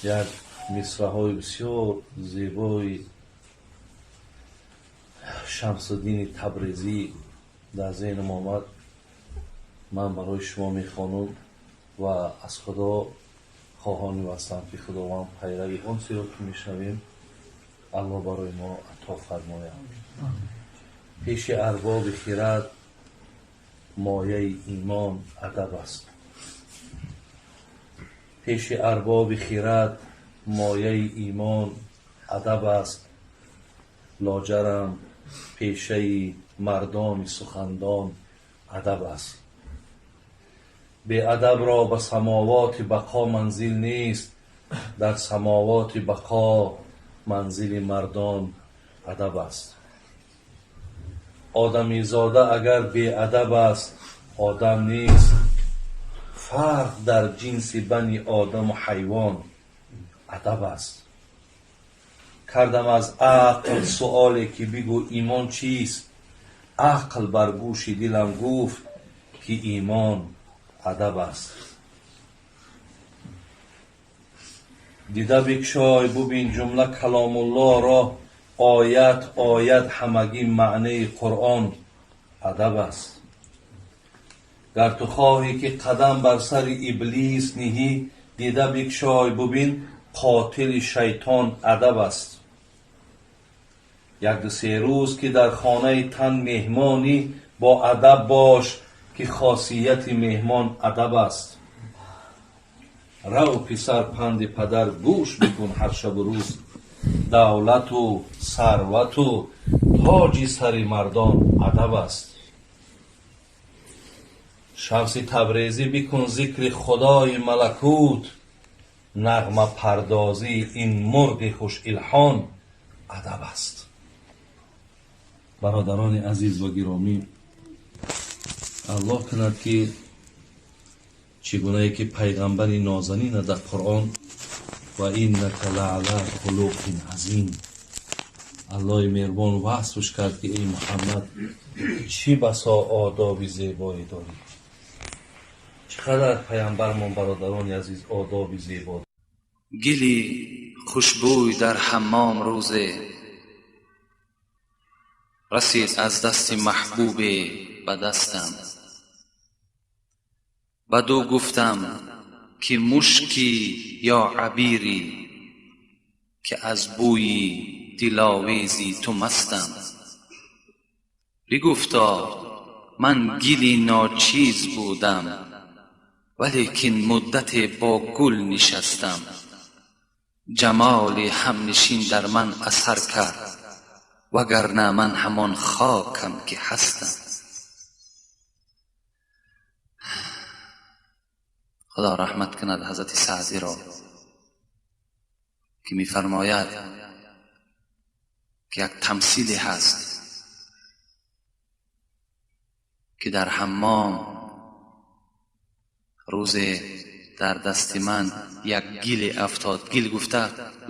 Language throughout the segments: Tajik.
Як мисраҳои бисёр зебои Шамсуддини Табрезӣ дар зеҳнам омад. Ман барои шумо мехонам ва аз Худо хоҳонӣ ҳастам, ки Худованд пайрави он чиро ки мешнавем, Аллоҳ барои мо ато фармояд. Пеши арбоби хирад мояи имон адаб аст. Пеши арбоби хирад мояи имон адаб аст. Лоҷарам пешаи мардони сухандон адаб аст. Беадабро ба самовоти бақо манзил нест. Дар самовоти бақо манзили мардон адаб аст. Одамизода агар беадаб аст, одам нест. Фарқ дар ҷинси бани одаму ҳайвон адаб аст. Кардам аз ақл суоле, ки бигӯ, имон чист? Ақл бар гӯши дилам гуфт, ки имон адаб аст. Дида бикшой, бубин ҷумла каломуллоҳро, оят оят ҳамагӣ маънии Қуръон адаб аст. Гар ту хоҳӣ, ки қадам бар сари иблис ниҳӣ, дида бикшой, бубин, қотили шайтон адаб аст. Як ду се рӯз ки дар хонаи тан меҳмонӣ, бо адаб бош, ки хосияти меҳмон адаб аст. Рав, писар, панди падар гӯш бикун ҳар шабу рӯз. Давлату сарвату тоҷи сари мардон адаб аст. Шамси Табрезӣ, бикун зикри Худои малакут. Нағмапардозии ин мурғи хушилҳон адаб аст. Бародарони азиз ва гиромӣ, Аллоҳ кунад, ки чӣ гунае ки пайғамбари нозанина дар Қуръон «ва иннака лаъала хулуқин азим» Аллоҳи меҳрубон васфш кард, ки эй Муҳаммад, чӣ басо одоби зебое дорӣ. Чӣ қадар паямбармон, бародарони азиз, одоби зебо. Гили хушбӯй дар ҳаммом рӯзе расид аз дасти маҳбубе ба дастам. Бадӯ гуфтам, ки мушкӣ ё абирӣ, ки аз бӯи диловези ту мастам? Бигуфто: ман гили ночиз будам, валекин муддате бо гул нишастам. Ҷамоли ҳамнишин дар ман асар кард, вагарна ман ҳамон хокам, ки ҳастам. Худо раҳмат кунад ҳазрати Саъдиро, ки мефармояд, ки як тамсиле ҳаст, ки дар ҳаммом рӯзе дар дасти ман як гиле афтод. Гил гуфта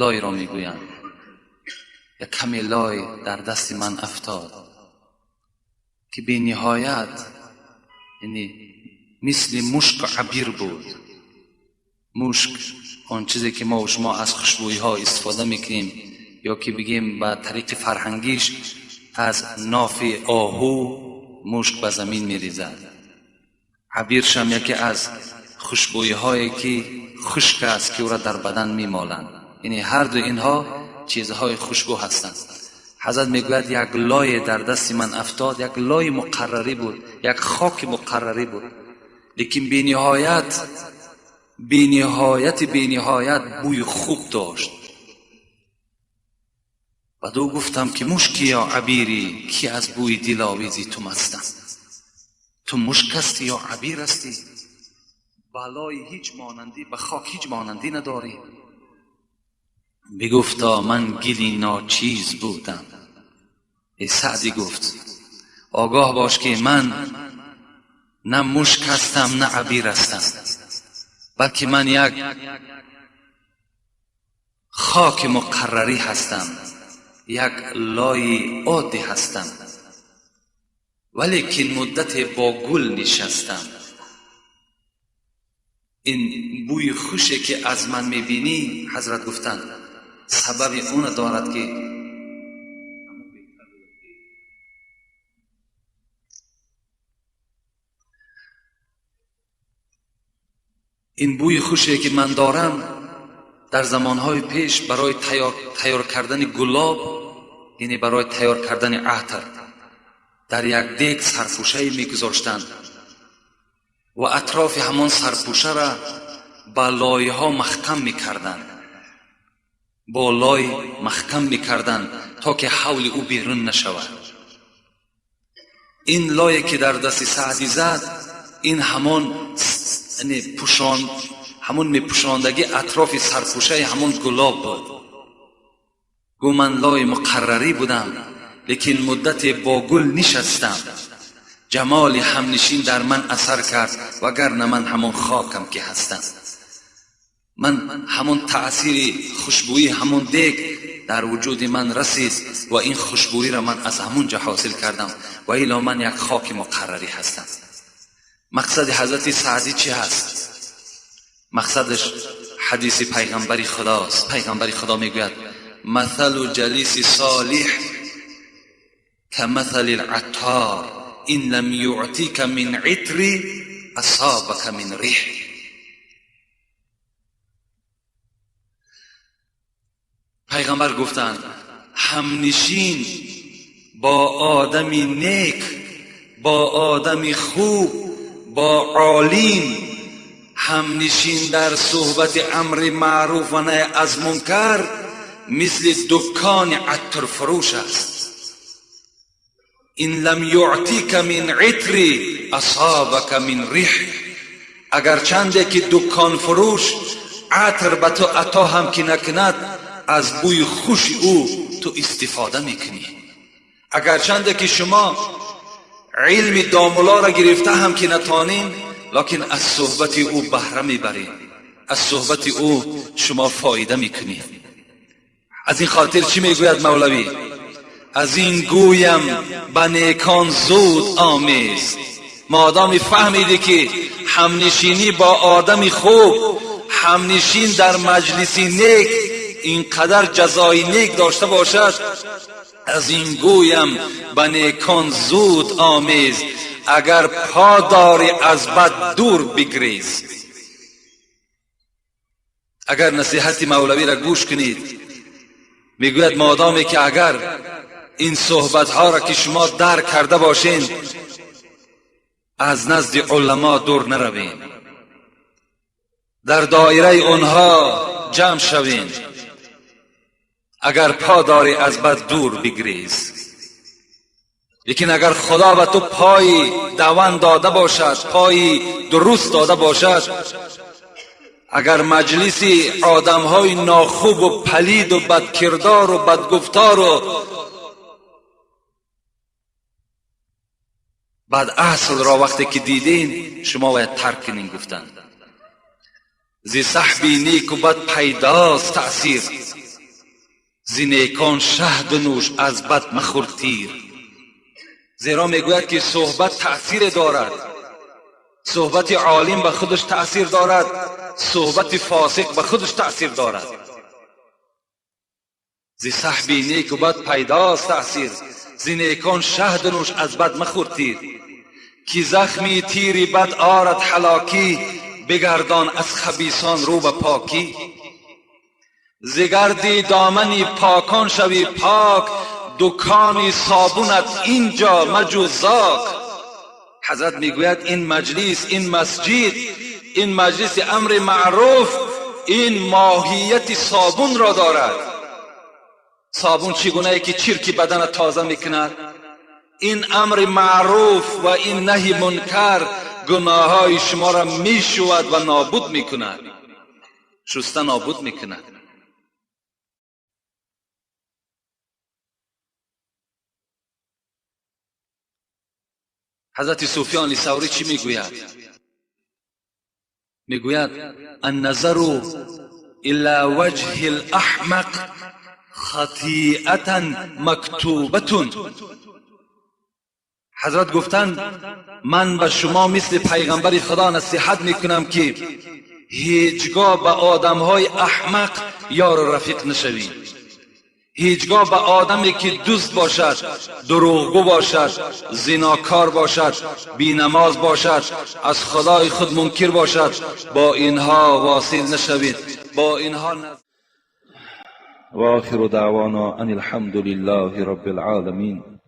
лойро мегӯянд. Як каме лой дар дасти ман афтод, ки бениҳоят, яъне мисли мушку абир буд. Мушк он чизе, ки мо шумо аз хушбӯиҳо истифода мекунем, ё ки бигем ба тариқи фарҳангиш, аз нофи оҳу мушк ба замин мерезад. Абиршам яке аз хушбӯиҳое, ки хушк аст, ки ӯро дар бадан мемоланд. Яъне ҳар ду инҳо чизҳои хушбӯ ҳастанд. Ҳазрат мегӯяд, як лое дар дасти ман афтод, як лои муқаррарӣ буд, як хоки муқаррарӣ буд, лекин бениҳоят, бениҳояти бениҳоят бӯи хуб дошт. Бадӯ гуфтам, ки мушки ё абирӣ, ки аз бӯи диловези ту мастам? Ту мушк ҳастӣ ё абир ҳастӣ? Балои ҳеҷ монандӣ, ба хок ҳеҷ монандӣ надорӣ. Бигуфто: ман гили ночиз будам. Эй Саъдӣ, гуфт, огоҳ бош, ки ман на мушк ҳастам, на абир ҳастам, балки ман як хоки муқаррарӣ ҳастам, як лои оддӣ ҳастам, валекин муддате бо гул нишастам. Ин бӯи хуше ки аз ман мебинӣ, ҳазрат гуфтанд, сабаби она дорад ки ин бӯи хуше ки ман дорам дар замонҳои пеш барои тайёр кардани гулоб, яъне барои тайёр кардани атр, дар як дег сарпӯшае мегузоштанд ва атрофи ҳамон сарпӯшаро ба лойҳо маҳкам мекарданд, бо лой маҳкам мекарданд то ки ҳавли ӯ берун нашавад. Ин лое ки дар дасти Саъдӣ зад, ин ҳамон пӯшон, ҳамон мепӯшондагӣ атрофи сарпӯшаи ҳамон гулоб буд. Гӯ ман лои муқаррарӣ будам, лекин муддате бо гул нишастам. Ҷамоли ҳамнишин дар ман асар кард, вагарна ман ҳамон хокам ки ҳастам. Ман ҳамон таъсири хушбӯии ҳамон дег дар вуҷуди ман расид ва ин хушбӯиро ман аз ҳамон ҷо ҳосил кардам, ва ило ман як хоки муқаррарӣ ҳастам. Мақсади ҳазрати Саъдӣ чӣ ҳаст? Мақсадаш ҳадиси пайғамбари худост. Пайғамбари худо мегӯяд: مثل جلیس صالح كمثل العطار إن لم يعطيك من عطر أصابك من ريح. پیغمبر گفتند همنشین با آدمی نیک، با آدمی خوب، با عالم، همنشین در صحبت امر معروف و نهی از منکر مثل دکان عطر فروش است. این لم یعطیک من عطر اصابک من ریح. اگر چنده که دکان فروش عطر به تو عطا هم که نکند، از بوی خوش او تو استفاده میکنی. اگر چنده که شما علم داملا را گرفته هم که نتانین، لکن از صحبت او بهره میبرید، از صحبت او شما فایده میکنید. از این خاطر چی میگوید مولوی؟ از این گویم به نیکان زود آمیز. مادامی فهمیدی که همنشینی با آدمی خوب، همنشین در مجلسی نیک اینقدر جزای نیک داشته باشد، از این گویم به نیکان زود آمیز، اگر پا داری از بد دور بگریز. اگر نصیحت مولوی را گوش کنید، میگوید مادامی که اگر این صحبت ها را که شما درک کرده باشین، از نزد علما دور نروین، در دایره آنها جمع شوین، اگر پا داری از بد دور بگریز. لیکن اگر خدا به تو پای دوان داده باشد، پای درست داده باشد، اگر مجلسی آدمهای ناخوب و پلید و بدکردار و بدگفتار و بد اصل را وقتی که دیدین، شما باید ترک کنین. گفتند زی صحبی نیک و بد پیداست تأثیر، زی نیکان شهد نوش از بد مخور تیر. زیرا میگوید که صحبت تأثیر دارد، صحبت عالم به خودش تأثیر دارد، صحبت فاسق به خودش تأثیر دارد. زی صحبی نیک و بد پیداست تأثیر، زی نیکان شهد نوش از بد مخور تیر. کی زخمی تیری بد آرد هلاکی، بگردان از خبیثان رو به پاکی. زگردی دامنی پاکان شوی پاک، دکانی صابونت اینجا مجو زاک. حضرت میگوید این مجلس، این مسجد، این مجلس امر معروف، این ماهیت صابون را دارد. صابون چگونه ای که چرک بدن تازه میکند، این امر معروف و این نهی منکر گناههای شما را میشود و نابود میکند، شسته نابود میکند. حضرت سفیان ثوری چی میگوید؟ میگوید النظر الى وجه الاحمق خطیئة مکتوبة. حضرت گفتند من به شما مثل پیغمبر خدا نصیحت میکنم که Ҳеҷгоҳ ба одамҳои аҳмақ ёру рафиқ нашавед. Ҳеҷгоҳ ба одаме ки дузд бошад, дурӯғгӯ бошад, зинокор бошад, бенамоз бошад, аз Худои худ мункир бошад, бо инҳо восил нашавед, бо инҳо. وآخر دعوانا أن الحمد لله رب العالمين.